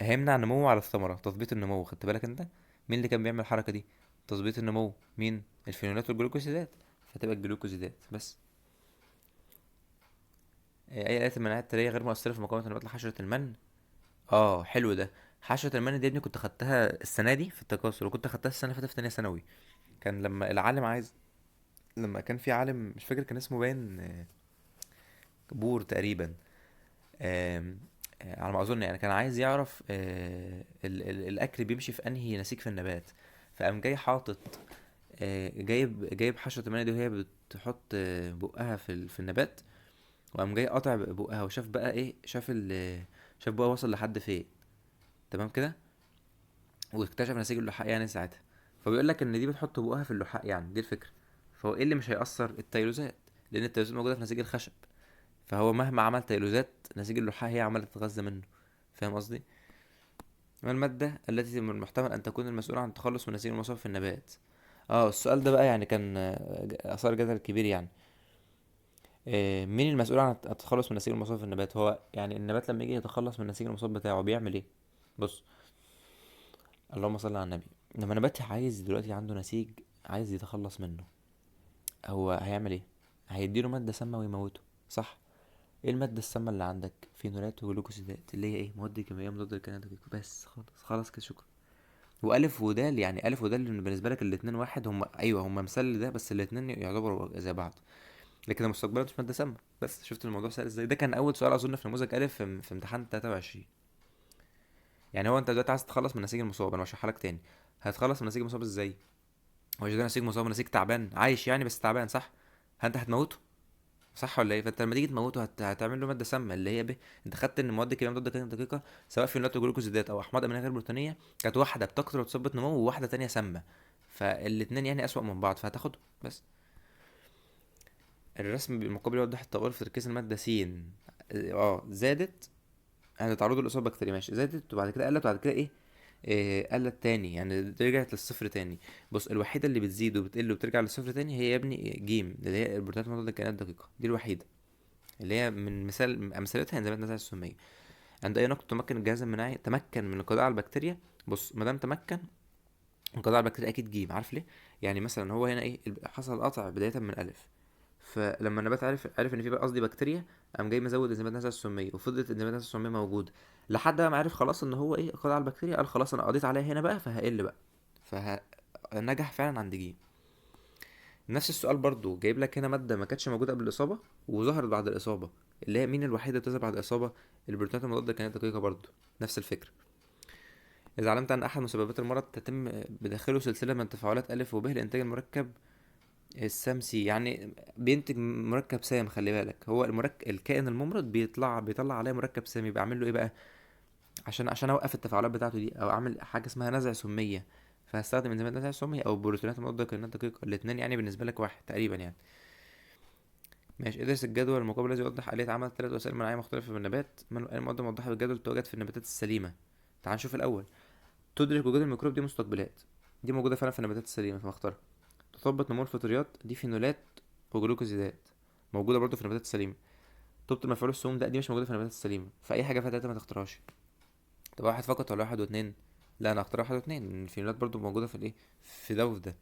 هيمنع نموه على الثمرة، تثبيط النمو. خدت بالك انت مين اللي كان بيعمل الحركة دي؟ تثبيط النمو مين؟ الفينولات والجلوكوزيدات، فتبقى الجلوكوزيدات بس. اي آلات المناعة التالية غير مؤثرة في مقاومة النبات لحشرة المن؟ حلو ده. حشرة المن دي يا ابني كنت خدتها السنة دي في التكاثر، وكنت خدتها السنة اللي فاتت في تانية ثانوي. كان لما العالم عايز، لما كان في عالم مش فاكر كان اسمه باين، بور تقريبا، على ما اظن يعني، كان عايز يعرف، الاكل بيمشي في انهي نسيج في النبات، فقام جاي حاطط، جايب حشرة المن دي وهي بتحط، بقها في النبات، وقام جاي قاطع بقها وشاف بقى ايه، شاف بقها وصل لحد فين، تمام كده، واكتشف نسيج اللحاء يعني ساعتها. فبيقول لك ان دي بتحط بقها في اللحاء يعني، دي الفكرة. فهو ايه اللي مش هيأثر؟ التيلوزات، لان التيلوزات موجودة في نسيج الخشب، فهو مهما عمل تيلوزات نسيج اللحاء هي عماله تتغذى منه، فاهم قصدي؟ ما المادة التي من المحتمل أن تكون المسؤولة عن التخلص من نسيج المصاب في النبات؟ اه السؤال ده بقى يعني كان اثار جدل كبير يعني. مين المسؤول عن التخلص من نسيج المصاب في النبات؟ هو يعني النبات لما يجي يتخلص من النسيج المصاب بتاعه بيعمل ايه؟ بص، اللهم صل على النبي. لما نبات عايز دلوقتي عنده نسيج عايز يتخلص منه، هو هيعمل ايه؟ هيديله مادة سامة ويموته، صح؟ ايه المادة السامة اللي عندك؟ فينولات وجلوكوسيدات، اللي هي ايه؟ مواد كيميائية مضادة للكائنات الدقيقة. بس خلاص، خلاص كده، شكرا. والف ودال، يعني الف ودال بالنسبة لك الاتنين واحد، هم ايوه هم مثال لده، بس الاتنين يعتبروا زي بعض. لكن المستقبلات مش مادة سامة. بس شفت الموضوع سهل ازاي؟ ده كان اول سؤال اظن في نموذج الف في امتحان 23. يعني هو انت دلوقتي عايز تتخلص من نسيج المصاب، انا بشرحها لك تاني. هتخلص من نسيج المصاب ازاي؟ هو مش ده نسيج مصاب، نسيج تعبان عايش يعني، بس تعبان، صح؟ انت هتموته، صح ولا ايه؟ فانت لما تيجي تموته هتعمل له مادة سامة اللي هي ب. انت خدت ان المواد الكيميائية مضادة كده دقيقة، سواء فينولات وجلوكوزيدات او احماض امينيه غير بروتينيه، كانت واحدة بتقتل وتثبط نمو وواحدة تانية سامة، فالاتنين يعني اسوأ من بعض، فهتاخده بس. الرسم بالمقابل يوضح التغير في تركيز المادة س. زادت عند تعرض الاصابة بكتيريا، ماشي، زادت وبعد كده قلت وبعد كده ايه؟ قلت تاني، يعني رجعت للصفر تاني. بص، الوحيدة اللي بتزيد وبتقل وبترجع للصفر تاني هي يا ابني جيم، اللي هي البروتينات المضادة للكائنات الدقيقة، دي الوحيدة اللي هي من مثال امثلتها انزيمات نزع السمية. عند اي نقطة تمكن الجهاز المناعي تمكن من القضاء على البكتيريا. بص، ما دام تمكن من القضاء على البكتيريا اكيد جيم، عارف ليه؟ يعني مثلا هو هنا ايه؟ حصل قطع بداية من الف، فلما النبات عرف ان في بقى قصدي بكتيريا، قام جاي مزود انزيمات نزع السمية، وفضلت انزيمات نزع السمية موجودة لحد بقى ما عرف خلاص ان هو ايه قضى على البكتيريا، قال خلاص انا قضيت عليها هنا بقى فهقل بقى، فنجح فعلا عند جيم. نفس السؤال برضو جايب لك هنا مادة ما كانتش موجودة قبل الإصابة وظهرت بعد الإصابة، اللي هي مين الوحيدة اللي بتظهر بعد الإصابة؟ البروتينات المضادة كانت دقيقة برضو، نفس الفكرة. إذا علمت أن أحد مسببات المرض تتم بداخله سلسلة من تفاعلات ألف وب لإنتاج المركب السمسي، يعني بينتج مركب سام، خلي بالك هو المركب الكائن الممرض بيطلع عليه مركب سام، يبقى أعمل له إيه بقى؟ عشان أوقف التفاعلات بتاعته دي، أو أعمل حاجة اسمها نزع سمية، فهستخدم انزيمات نزع السمية أو بروتينات المضادة للكائنات الدقيقة، الاتنين يعني بالنسبة لك واحد تقريبا يعني. ماشي، ادرس الجدول المقابل الذي يوضح آلية عمل 3 وسائل مناعية مختلفة في النبات. من المواد الموضحة في الجدول توجد في النباتات السليمة؟ تعال نشوف الأول. تدرك وجود الميكروب، دي مستقبلات، دي موجودة فعلا في النباتات السليمة فمختارها. تثبط نمو الفطريات، دي فينولات وجلوكوزيدات، موجودة برضو في النباتات السليمة. تبطل مفعول السموم، ده دي مش موجودة في النباتات السليمة، فأي حاجة فيها 3 ما تختارهاش. طب واحد فقط ولا واحد واتنين؟ لا، أنا هختار واحد واتنين، الفينولات برضو موجودة في الإيه، في ده وفي ده.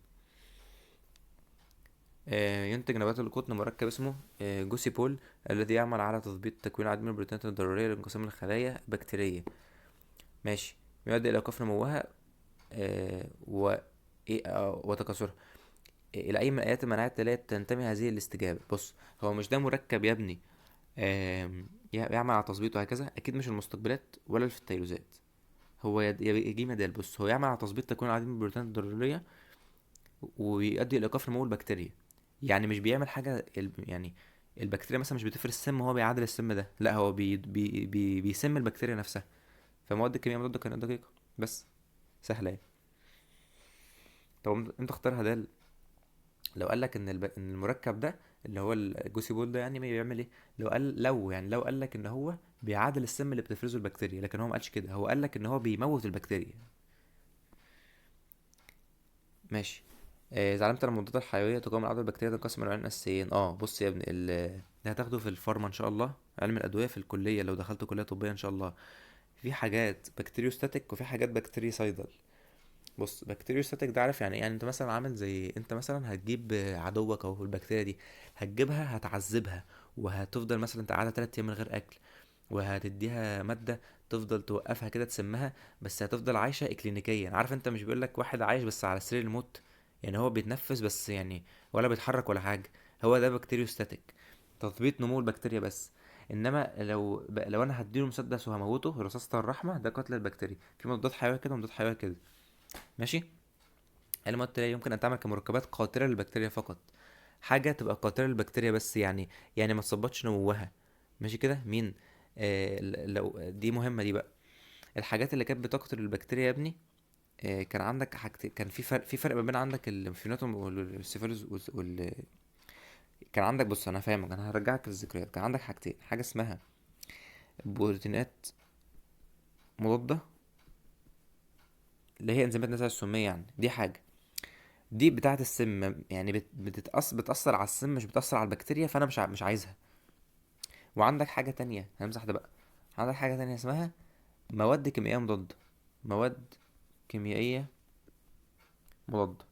ينتج نبات القطن مركب اسمه جوسيبول، الذي يعمل على تثبيط تكوين عديد من البروتينات الضرورية لانقسام الخلايا البكتيرية. ماشي، يؤدي إلى إيقاف نموها، و إيه، وتكاثرها. إلى أي من آيات المناعة التالية تنتمي هذه الاستجابة؟ بص، هو مش ده مركب يا ابني، يعمل على تثبيطه وهكذا، أكيد مش المستقبلات ولا الفيتيروزات، هو يجي مدال. بص، هو يعمل على تثبيط تكوين العديد من البروتينات الضرورية ويؤدي إلى إيقاف نمو البكتيريا، يعني مش بيعمل حاجة يعني البكتيريا مثلا مش بتفرز السم وهو بيعادل السم ده، لا هو بيسم البكتيريا نفسها. فمواد الكيمياء مضادة كانت دقيقة بس، سهلة يعني. طب انت اختارها ده. لو قال لك ان ان المركب ده اللي هو الجوسيبول ده يعني بيعمل ايه، لو قال لك ان هو بيعادل السم اللي بتفرزه البكتيريا، لكن هو ما قالش كده، هو قال لك ان هو بيموت البكتيريا. ماشي. اذا علمت ان المضادات الحيوية تقاوم العدوى البكتيريا تنقسم الى نوعين اساسيين. بص يا ابني، ده هتاخده في الفارما ان شاء الله، علم الادوية في الكلية لو دخلت كليه طبية ان شاء الله. في حاجات bacteriostatic وفي حاجات bactericidal. بص، bacteriostatic ده عارف يعني ايه؟ يعني انت مثلا عامل زي انت مثلا هتجيب عدوك او البكتيريا دي، هتجيبها هتعذبها، وهتفضل مثلا تقعدها 3 ايام من غير اكل، وهتديها مادة تفضل توقفها كده تسمها، بس هتفضل عايشه اكلينيكيا. عارف انت مش بيقول لك واحد عايش بس على سرير الموت، يعني هو بيتنفس بس يعني ولا بيتحرك ولا حاجة، هو ده bacteriostatic، تثبيط نمو البكتيريا بس. انما لو انا هديله مسدس وهموته رصاصة الرحمة، ده قتل البكتيريا. في مضادات حيوية كده ومضادات حيوية كده. ماشي. المواد التالية يمكن ان تعمل كمركبات قاتله للبكتيريا فقط، حاجة تبقى قاتله للبكتيريا بس، يعني ما تثبطش نموها. ماشي كده. مين؟ لو دي مهمة دي بقى، الحاجات اللي كانت بتقتل البكتيريا يا ابني، كان عندك حاجتين، كان في فرق، في فرق ما بين عندك الفينات والسيفالوز وال، كان عندك، بص انا فاهمك، انا هرجعك للذكريات. كان عندك حاجتين، حاجة اسمها بروتينات مضادة اللي هي انزيمات نزع السمية، يعني دي حاجة، دي بتاعه السم يعني، بتأثر على السم مش بتأثر على البكتيريا، فانا مش عايزها. وعندك حاجة تانية، همسح ده بقى. عندك حاجة تانية اسمها مواد كيميائية مضادة. مواد كيميائية مضادة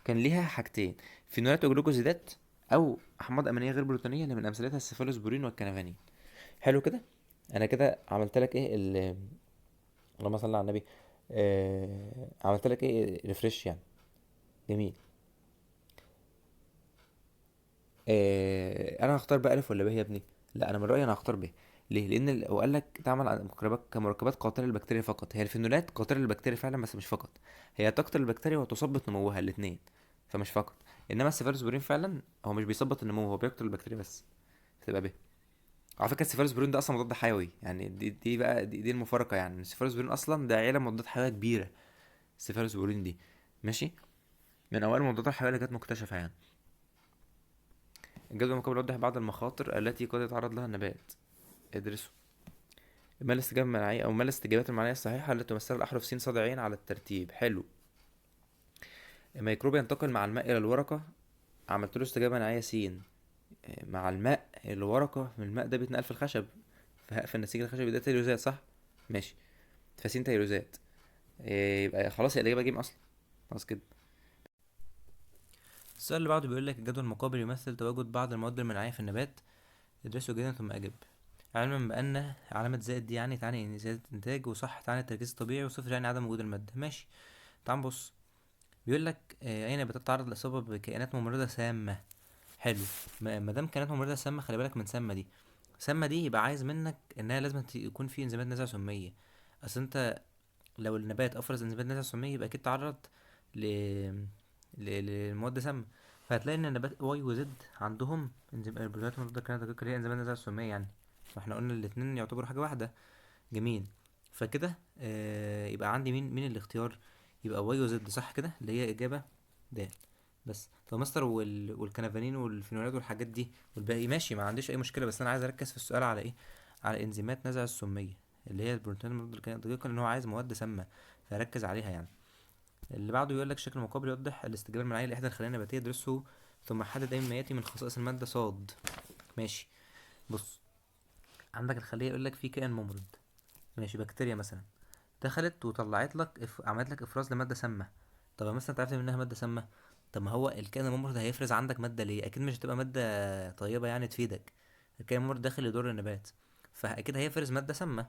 كان ليها حاجتين، فينولات وجلوكوزيدات، او احماض امينيه غير بروتينيه اللي من امثلتها السيفالوسبورين والكنفانين. حلو كده. انا كده عملت لك ايه اللهم صل على النبي، عملت لك ايه refresh يعني. جميل. انا هختار بقى الف ولا ب يا ابني؟ لا انا من رايي انا هختار ب. ليه؟ لان هو قال لك تعمل على مركبات كمركبات قاتله للبكتيريا فقط. هي الفينولات قاتله للبكتيريا فعلا بس مش فقط، هي تقتل البكتيريا وتثبط نموها الاثنين، فمش فقط. انما السيفالوسبورين فعلا هو مش بيثبط النمو، هو بيقتل البكتيريا بس، فتبقى ب. على فكرة السيفالوسبورين ده اصلا مضاد حيوي يعني، دي بقى دي المفارقة يعني، السيفالوسبورين اصلا ده عيله مضادات حيوية كبيرة، السيفالوسبورين دي ماشي، من اوائل المضادات الحيوية اللي كانت مكتشفه يعني. الجدول المقابل يوضح بعض المخاطر التي قد يتعرض لها النبات، ادرسه. ما الاستجابة المناعية أو ما الاستجابات المناعية الصحيحة التي تمثل الأحرف س ص ع على الترتيب. حلو. الميكروب ينتقل مع الماء إلى الورقة، عملت له استجابة مناعية س مع الماء الورقة، من الماء ده بيتنقل في الخشب، فهقفل النسيج الخشبي ده تيلوزات صح؟ ماشي، فسين تيلوزات، يبقى خلاص هي الإجابة جيم أصلا، خلاص كده. السؤال اللي بعده بيقول لك الجدول المقابل يمثل تواجد بعض المواد المناعية في النبات، ادرسه جيدا ثم أجب. علما بأن علامة زائد دي يعني تعني إن زيادة الإنتاج، وصح تعني التركيز الطبيعي، وصفر يعني عدم وجود المادة. ماشي، تعال نبص. بيقول لك أين بتتعرض للإصابة بكائنات ممرضة سامة. حلو، ما دام كائنات ممرضة سامة، خلي بالك من سامة دي. سامة دي يبقى عايز منك إنها لازم يكون في إنزيمات نزع سمية. أصل أنت لو النبات أفرز إنزيمات نزع سمية يبقى أكيد تعرض لمواد سامة. فهتلاقي إن النبات واي وزد عندهم إنزيم البروتينات المضادة للكائنات الدقيقة اللي هي إنزيمات نزع السمية يعني، فإحنا قلنا الاتنين يعتبروا حاجة واحدة. جميل. فكده يبقى عندي مين الاختيار؟ يبقى واي وزد صح كده، اللي هي إجابة د. بس طب مستر والكنفانين والفينولات والحاجات دي والباقي ماشي، ما عنديش أي مشكلة، بس أنا عايز أركز في السؤال على إيه؟ على إنزيمات نزع السمية اللي هي البروتين المضاد للكائنات الدقيقة، لأن هو عايز مواد سامة فركز عليها يعني. اللي بعده يقول لك شكل مقابل يوضح الاستجابة المناعية لإحدى الخلايا النباتية، ادرسه ثم حدد أي ما يأتي من خصائص المادة صاد. ماشي، بص عندك الخلية يقول لك في كائن ممرض، ماشي، بكتيريا مثلا دخلت وطلعت لك عملت لك افراز لمادة سامة. طب مثلا انت عرفت منها مادة سامة، طب ما هو الكائن الممرض هيفرز عندك مادة ليه؟ اكيد مش هتبقى مادة طيبة يعني تفيدك، الكائن الممرض داخل يضر النبات، فاكيد هيفرز مادة سامة.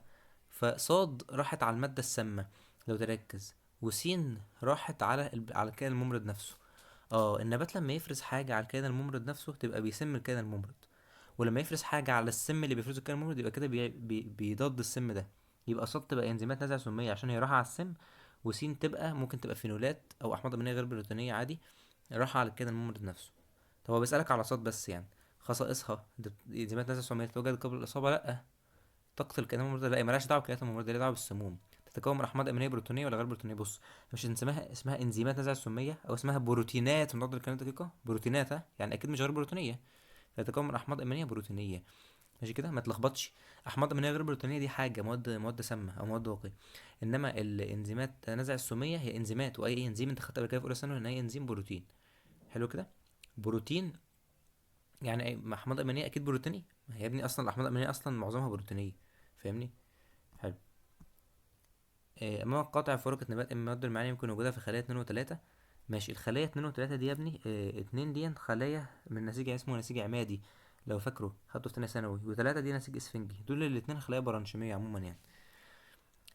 فصاد راحت على المادة السامة لو تركز، وسين راحت على على الكائن الممرض نفسه. النبات لما يفرز حاجة على الكائن الممرض نفسه تبقى بيسم الكائن الممرض، ولما يفرز حاجة على السم اللي بيفرزه الكائن الممرض يبقى كده بيضاد السم ده. يبقى صاد تبقى انزيمات نزع سمية عشان هي راحة على السم، وسين تبقى ممكن تبقى فينولات او احماض امينية غير بروتينية عادي راحة على الكائن الممرض نفسه. طب هو بيسألك على صاد بس يعني خصائصها، انزيمات نزع سمية توجد قبل الإصابة؟ لأ. طاقة الكائنات الممرضة؟ لا، مالهاش دعوة بالكائنات الممرضة، ليها دعوة بالسموم. تتكون من أحماض أمينية بروتينية ولا غير بروتينية؟ بص، مش اسمها إنزيمات نزع السمية أو اسمها بروتينات مضادة للكائنات الدقيقة، بروتينات ها؟ يعني أكيد مش غير بروتينية، فتتكون من أحماض أمينية بروتينية. ماشي كده، ما تلخبطش. أحماض أمينية غير بروتينية دي حاجة مواد سامة أو مواد واقية، إنما الإنزيمات نزع السمية هي إنزيمات، وأي إنزيم أنت خدت قبل كده في أولى ثانوي إن أي إنزيم بروتين. حلو كده، بروتين يعني إيه؟ أحماض أمينية أكيد بروتينية، ما هي يا ابني أصلا الأحماض الأمينية أصلا معظمها بروتينية، فاهمني؟ حلو. أمامك قاطع فرقة نبات المواد المعينة يمكن وجودها في خلايا 2 و3. ماشي، الخلايا 2 و3 دي يا ابني، 2 دي خلايا من نسيج اسمه نسيج عمادي لو فاكره، خدته في تانية ثانوي، و3 دي نسيج اسفنجي، دول الاتنين خلايا برانشيمية عموما يعني.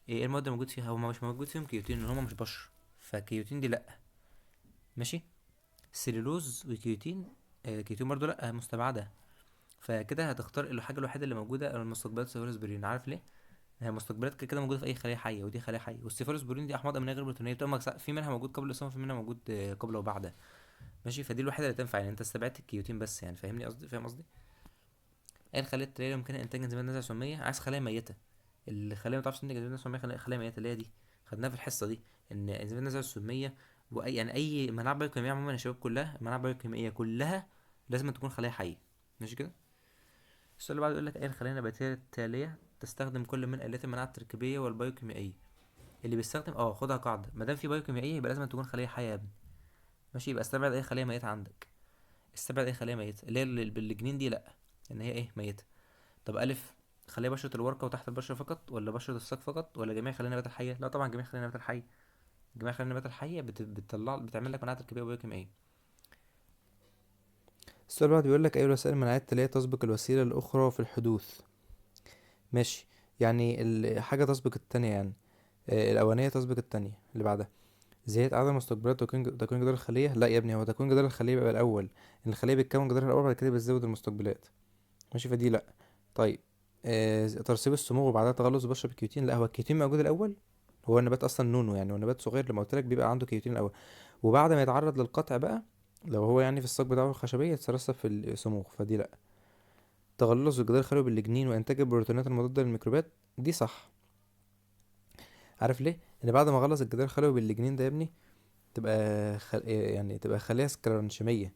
ايه المواد الموجود فيها؟ هما مش موجود فيهم كيوتين لان هما مش بشر، فكيوتين دي لأ. ماشي، سليلوز وكيوتين، كيوتين برضو لأ، مستبعدة. فكده هتختار الحاجة الوحيدة اللي موجودة المستقبلات السيفالوسبورين. عارف ليه؟ هي مستقبلات كده كده موجودة في أي خلية حية، ودي خلية حية. والسيفالوسبورين دي أحماض أمينية غير بروتينية، بتبقى في منها موجود قبل الإصابة، في منها موجود، قبل وبعد. ماشي، فدي الوحيدة اللي تنفع يعني، أنت استبعدت الكيوتين بس يعني، فاهمني قصدي؟ فاهم قصدي؟ ايه الخلية التالية يمكن إنتاج إنزيمات نزع سمية؟ عايز خلايا ميتة. الخلية ما تعرفش تنتج إنزيمات نزع سمية، خلايا ميتة اللي هي دي خدناها في الحصة دي، إن إنزيمات نزع السمية وأي يعني أي مناعة بيوكيميائية عموما يا شباب، كلها مناعة بيوكيميائية كلها لازم تكون خلايا حية. ماشي كده. السؤال اللي بعده يقول لك ايه الخلايا النباتية التالية تستخدم كل من آليات المناعة التركيبية والبيوكيميائية؟ اللي بيستخدم، خدها قاعدة، ما دام في بيوكيميائية يبقى لازم تكون خلية حية يا ابني. ماشي، يبقى استبعد اي خليه ميته عندك، استبعد اي خليه ميته اللي هي بالجنين دي، لا، ان هي ايه؟ ميته. طب الف، خليه بشره الورقة وتحت البشرة فقط، ولا بشره الساق فقط، ولا جميع خلايا النبات الحية؟ لا طبعا جميع خلايا النبات الحية. جميع خلايا النبات الحية بتطلع، بتعمل لك مناعة تركيبيه وبيوكيميائيه. السؤال بعد بيقول لك اي الوسائل المناعية التالية تسبق الوسيلة الاخرى في الحدوث؟ ماشي، يعني حاجة تسبق التانية يعني، الاولانية تسبق التانية اللي بعدها. زيادة عدد مستقبلات تكوين جدار الخلية؟ لا يا ابني، هو تكوين جدار الخلية بيبقى الأول، إن الخلية بتكون جدارها الأول بعد كده بتزود المستقبلات. ماشي، فدي لا. طيب ترسيب الصموغ وبعدها تغلظ البشرة بالكيوتين؟ لا، هو الكيوتين موجود الأول، هو النبات أصلا نونو يعني، هو النبات صغير لما قلت لك بيبقى عنده كيوتين الأول، وبعد ما يتعرض للقطع بقى لو هو يعني في الساق بتاعه الخشبية يترسب في الصموغ، فدي لا. تغلظ الجدار الخلوي باللجنين وإنتاج البروتينات المضادة للميكروبات، دي صح. عارف ليه؟ إن بعد ما غلظ الجدار الخلوي باللجنين ده يا ابني تبقى يعني تبقى خلية اسكلرنشيمية،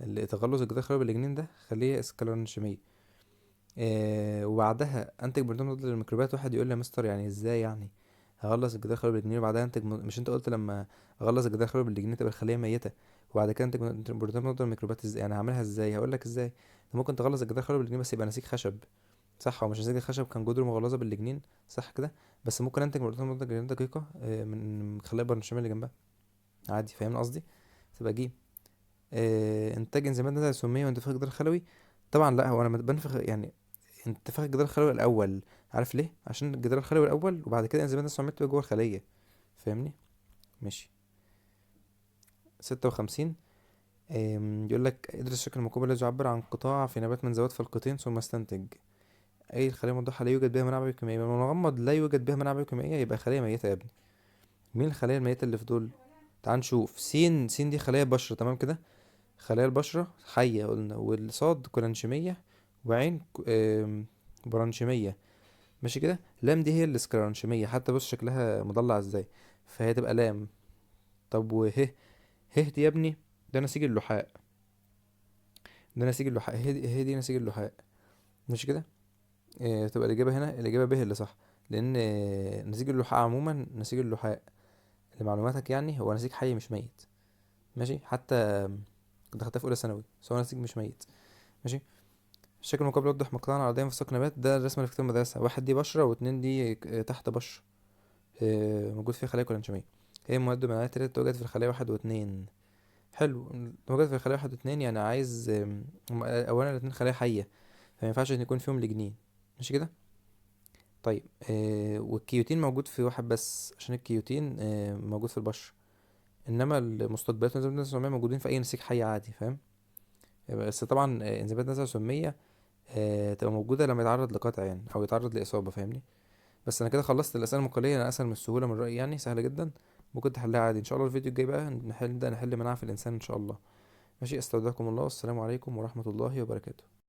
اللي تغلظ الجدار الخلوي باللجنين ده خلية اسكلرنشيمية. وبعدها انتج بروتين مضاد للميكروبات. واحد يقول لي يا مستر يعني ازاي يعني هغلظ الجدار الخلوي بالجنين وبعدها انتج مش انت قلت لما اغلظ الجدار الخلوي بالجنين تبقى الخلية ميته، وبعد كده انتج بروتين مضاد للميكروبات ازاي؟ يعني هعملها ازاي؟ هقول لك ازاي. انت ممكن تغلظ الجدار الخلوي بالجنين بس يبقى نسيج خشب، صح؟ هو مش نسيج الخشب كان جدره مغلظة بالجنين، صح كده؟ بس ممكن انتج بروتين مضاد للجنين دقيقة من خلايا برنشيميه اللي جنبها عادي، فاهمين قصدي؟ تبقى جيم. انتاج انزيمات نزع السمية وانتفاخ الجدار الخلوي؟ طبعا لا، هو انا بنفخ يعني انتفاخ الجدار الخلوي الاول. عارف ليه؟ عشان الجدار الخلوي الاول وبعد كده انزيمات نزع السمية تبقى جوه الخلية، فاهمني؟ ماشي. 56، يقول لك ادرس شكل المقابل الذي يعبر عن قطاع في نبات من ذوات فلقتين ثم استنتج. اي الخلية الموضحة لا يوجد بها مناعة بيوكيميائيه؟ من مغمض لا يوجد بها مناعة بيوكيميائيه يبقى خليه ميته يا ابني. مين الخلية الميتة اللي في دول؟ تعال نشوف. سين، سين دي خلايا بشره، تمام كده، خلايا البشرة حية قلنا، والصاد كولانشيمية، وعين برانشيمية، ماشي كده. لام دي هي الاسكلرانشيمية، حتى بص شكلها مضلع ازاي، فهي تبقى لام. طب وه، ه دي يا ابني ده نسيج اللحاء، ده نسيج اللحاء، ه دي، ه دي نسيج اللحاء، ماشي كده. تبقى الإجابة هنا الإجابة ب اللي صح، لأن نسيج اللحاء عموما، نسيج اللحاء لمعلوماتك يعني هو نسيج حي مش ميت، ماشي، حتى كنت خدتها في أولى ثانوي، بس هو نسيج مش ميت، ماشي. الشكل المقابل يوضح مقطعا عرضيا في ساق نبات، ده الرسمة اللي في كتاب المدرسة، واحد دي بشرة واتنين دي تحت بشرة، موجود فيها خلايا كولانشيمية. هي المواد المناعية التالتة توجد في الخلايا 1 واتنين. حلو، توجد في الخلايا 1 واتنين، يعني عايز، هم أولا الاتنين خلايا حية، فما ينفعش إن يكون فيهم لجنين، ماشي كده. طيب والكيوتين موجود في واحد بس عشان الكيوتين موجود في البشرة، إنما المستقبلات والإنزيمات النزعة السمية موجودين في أي نسيج حي عادي، فاهم؟ بس طبعا إنزيمات النزعة السمية تبقى موجودة لما يتعرض لقطع يعني، أو يتعرض لإصابة، فاهمني؟ بس أنا كده خلصت الأسئلة المقالية، أنا أسهل من السهولة من رأيي يعني، سهلة جدا، ممكن تحلها عادي إن شاء الله. الفيديو الجاي بقى نبدأ نحل مناعة في الإنسان إن شاء الله. ماشي، أستودعكم الله، والسلام عليكم ورحمة الله وبركاته.